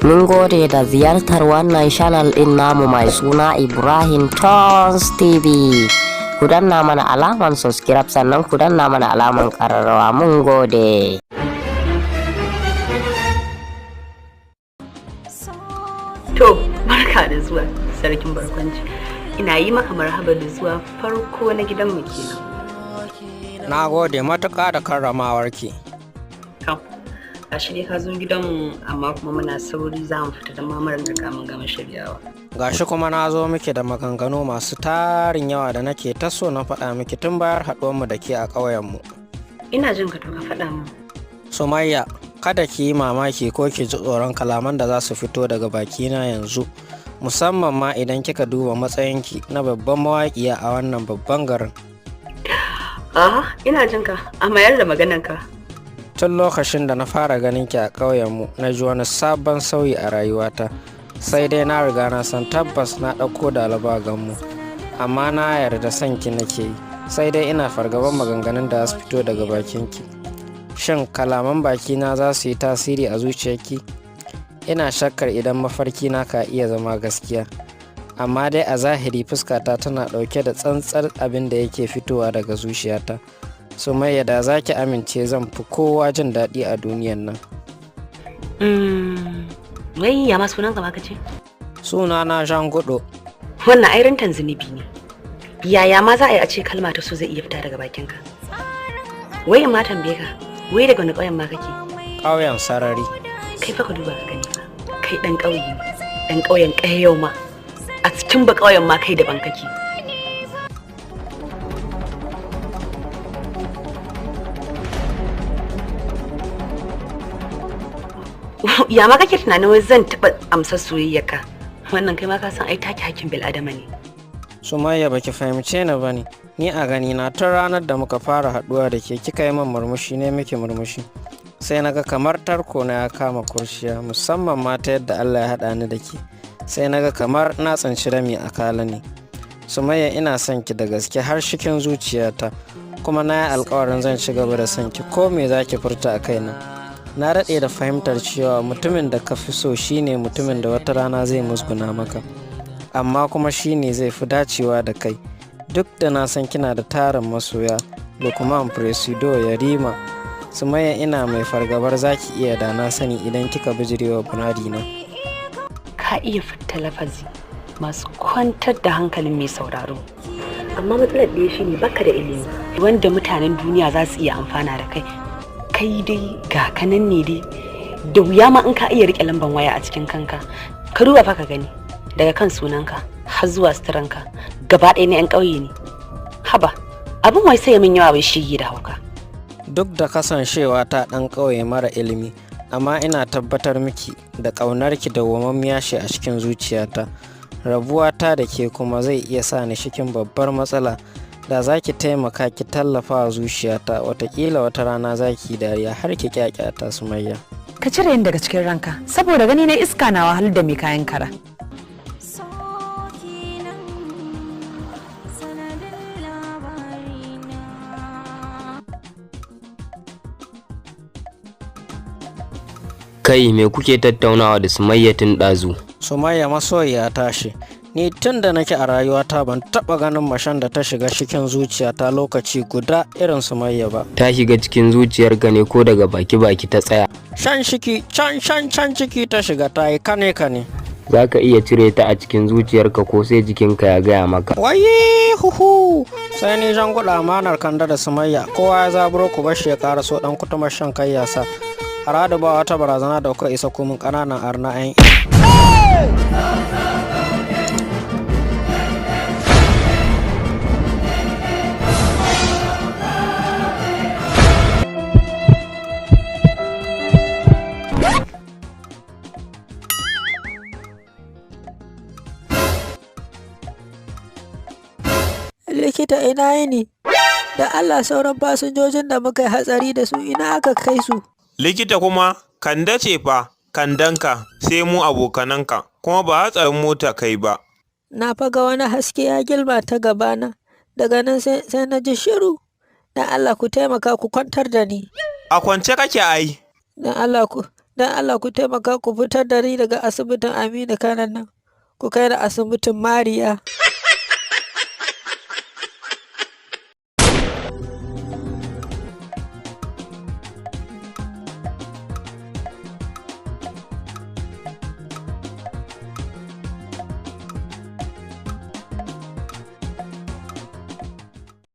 Mun gode da ziyartar wannan channel ɗin namu mai suna Ibrahim Tons TV. Ku danna mana alaman subscribe, sannan ku danna mana alaman ƙararrawa. Mun gode. To, barka da zuwa, sarkin barkwanci. Ina yi maka marhaba da zuwa farko na gidanmu kenan. Na gode matuƙa da karramawarki. To, gashi dai ka zo gidanmu, amma kuma muna sauri za mu fita don mamarin riga mun gama shiryawa. Gashi kuma na zo miki da maganganu masu tarin yawa da nake ta so na faɗa miki tun bayar haɗuwarmu da ke a ƙauyenmu. Ina jin ka, to ka faɗa min. Sumayya, kada ki yi mamaki ko ki ji tsoron kalaman da za su fito daga bakina yanzu, musamman ma idan kika duba matsayinki na babban mawaƙiya a wannan babban garin. Aha, ina jin ka, a mayar da maganarka. Tun lokacin da na fara ganin ki a ƙauyenmu, na ji wani sabon sauyi a rayuwata. Sai dai na riga na san tabbas na ɗauko dalaba ganmu, amma na yarda son ki nake yi. Sai dai ina fargaban maganganun da za su fito daga bakinki. Shin kalaman bakina za su yi tasiri a zuciyarki? Ina shakkar idan mafarkina ka iya zama gaskiya. Amma dai a zahiri fuskata tana ɗauke da tsantsar abin da yake fitowa daga zuciyata. Sumayya, da za ki amince, zan fi kowa jin daɗi a duniyan nan. Wai ya ma sunan ka ma ka ce? Sunana Jean Gudo. Wannan ai rintan zunubi ne. Yaya ma za a yi a ce kalma ta so zai iya fita daga bakinka? Wai in ma tambaye ka, wai daga wani ƙauyen ma kake? Ƙauyen Sarari. Kai fa ka duba ka gani fa. Kai ɗan ƙauye ne, ɗan ƙauyen ƙayau ma. A cikin ba ƙauyen ma kai daban kake. Ya ma kake tunanin wai zan taɓa amsar soyayyarka? Wannan kai ma ka san ai take hakkin bil'adama ne. Sumayya, baki fahimce ni bane. Ni a gani na, tun ranar da muka fara haɗuwa da ke, kika yi min murmushi ne miki murmushi. Sai naga kamar tarko na ya kama kurciya, musamman ma ta yadda Allah ya haɗa ni da ke. Sai naga kamar na tsinci rami a kala ne. Sumayya, ina son ki da gaske har cikin zuciyata, kuma na yi alkawarin zan ci gaba da son ki ko me za ki furta a kaina. Na daɗe da fahimtar cewa mutumin da ka fi so shine mutumin da wata rana zai musguna maka, amma kuma shine zai fi dacewa da kai. Duk da na san kina da tarin masoya, Lukman, Presido, Yarima. Sumayya, ina mai fargabar za ki iya da na sani idan kika bijirewa muradina. Ka iya fita lafazi masu kwantar da hankalin mai sauraro. Amma matsalar ɗaya shine baka da ilimi wanda mutanen duniya za su iya amfana da kai. Kai dai ga kanan ne dai, da wuya ma in ka iya rike lamban waya a cikin kanka. Ka duba fa ka gani, daga kan sunanka har zuwa suturanka gaba ɗaya na 'yan ƙauye ne. Haba, abin wai sai min yawa, bai shige da hauka. Duk da kasancewa ta ɗan ƙauye mara ilimi, amma ina tabbatar miki da ƙaunarki dawwamammiya ce a cikin zuciyata. Rabuwata da ke kuma zai iya sa ni cikin babbar matsala. Da za ki taimaka ki tallafa wa zuciyata, watakila wata rana za ki yi dariya har ki kyakyata, Sumayya. Ka cire ni daga cikin ranka, saboda gani na iska na wahal da mai kayan kara. So kenan sanadin labarina. Kai, me kuke tattaunawa da Sumayya tun ɗazu? Sumayya masoyiya ta ce. Ni tun da nake a rayuwata ban taɓa ganin macen da ta shiga cikin zuciyata lokaci guda irin Sumayya ba. Ta shiga cikin zuciyarka ne ko daga baki-baki ta tsaya? Shan shiki, can can can ciki ta shiga, ta yi kane kane. Za ka iya cire ta a cikin zuciyarka ko sai jikinka ya gaya maka? Wayi huhu! Sai ni jan guɗa amanar Kanda da Sumayya, kowa ya zaburo ku bashi ya ƙaraso, ɗan kutumar shan kai yasa. Aradu, ba wata barazana da kuka isa kumin, ƙananan arna 'yan. Likita, ina yini? Da Allah, sauran fasinjojin da muka yi hatsari da su, ina aka kai su? Likita kuma? Kande ce fa, Kandanka, sai mu abokananka, kuma ba hatsarin mota kai ba. Na fa ga wani haske ya gilma ta gabana, daga nan sai na ji shiru. Dan Allah ku taimaka ku kwantar da ni. A kwance kake ai. Dan Allah ku Don Allah ku taimaka ku fitar da ni daga asibitin Aminu Kano nan. Ku kai ni asibitin Mariya.